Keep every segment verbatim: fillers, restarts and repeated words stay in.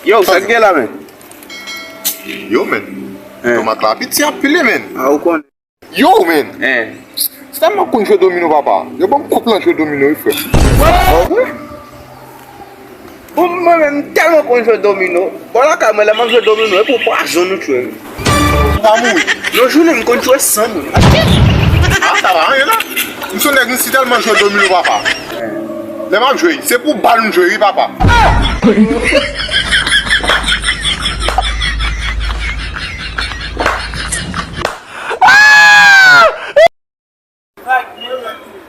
Yo, sa k gen la, men? Yo, men. Tomat la piti anpil, men. A, ou konnen. Yo, men. Se tèlman konn jwe domino, papa. Yo ban m koup lan jwe domino, wi, frè. Bon, mwen menm, m tèlman konn jwe domino. Bò lakay mwen, lè m ap jwe domino, e pou pwazon nou tchwe. Ou pa mouri. Yon jounen, m konn tchwe san moun. A, sa pa anyen, non. M se yon nèg, m si tèlman jwe domino, papa. Lè m ap jwe, se pou bal m jwe, wi, papa.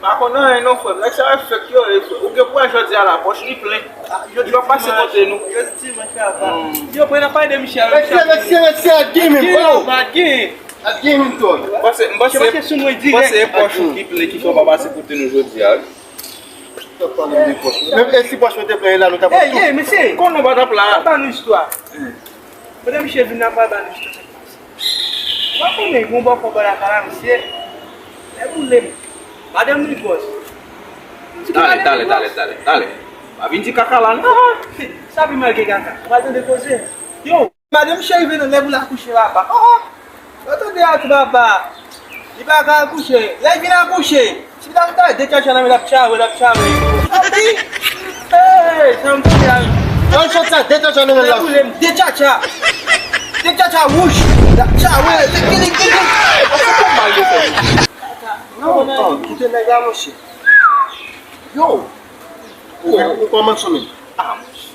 Pa konn anyen non, frè m. Nèg sa yo fèk yo ye, frè. Ou gen pou wè jodi a la, pòch li plen. Yo t ap pase kote nou. Jodi dimanch la, pa. Yo, mwen ap pale de Michel. Mesye, mesye, mesye, at game him, bro. At game him. At game him, dog. M panse, m panse, m panse e pòch ou ki plen ki fè w pa pase kote nou jodi a, wi. Menm e si pòch mwen te plen la, nou t ap tout. Ey, ey, mesye. Konnen w pa t ap la. Ban nou istwa. Pandan misye vin la, m pral ba nou istwa. Ou pa konnen, gon bòkò bò lakay la, misye. Lè boule m. Madanm li gwòs. Talè, talè, talè, talè, talè. Pa vin di kaka la, non. Sa pi mal ke kaka. Ou pa tande koze. Yo, madanm cheri vin lè pou l akouche, papa. Oh, oh. Yo tande a tou, papa. Li pa ka akouche. Lè l vin akouche. Si ta ta de tchatcha nan men l ap tchawe, l ap tchawe. Api! Hey, sa m tande a. Yon chòt sa, de tchatcha nan men l ap. Boule m, de tchatcha. De tchatcha wouj. L ap tchawe. Kili, kili. Ase konba yo fè. Non, non, kite nèg la, monchè. Yo. Ou, ou kòmanse menm. Ah, monchè.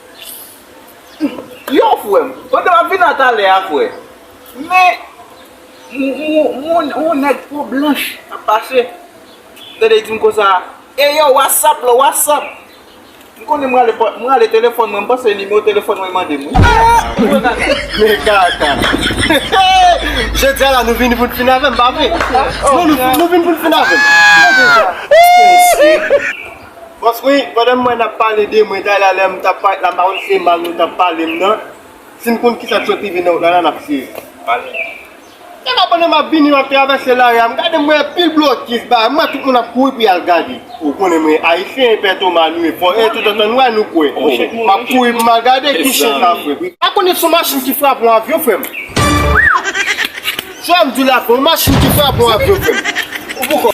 Yo, frè m. Pandan m ap vin la talè a, frè. Men, m, m, m, m, yon nèg po blanch ap pase. Tande, li di m konsa, "Ey, yo, what's up, lo, what's up?" M konnen m rale, m rale telefòn mwen, m panse nimewo telefòn mwen mande m, wi. Men kaka. Jodi a la, nou vini pou n fin avè m, pa vre? Non, nou, nou vini pou n fin avè m. Bòs, wi, pandan m wè n ap pale de mwen, talè a lè m t ap parèt la, m pa konn se mal nou t ap pale m nan. Si n konn kisa k sot rive nan wout la, la n ap sezi. Pale. Gade pandan m ap vini, m ap travèse lari a, m gade m wè pil blokis, ba, m wè tout moun ap kouri pou y al gade. Ou konnen mwen, Ayisyen, pè Toma, nou e fò, e toutotan nou wè nou kwè. M ap kouri pou m al gade ki chen sa, frè. Pa konnen se yon machin ki frape yon avyon, frè m. Sa m di la, frè, yon machin ki frape yon avyon, frè m. Ou poko.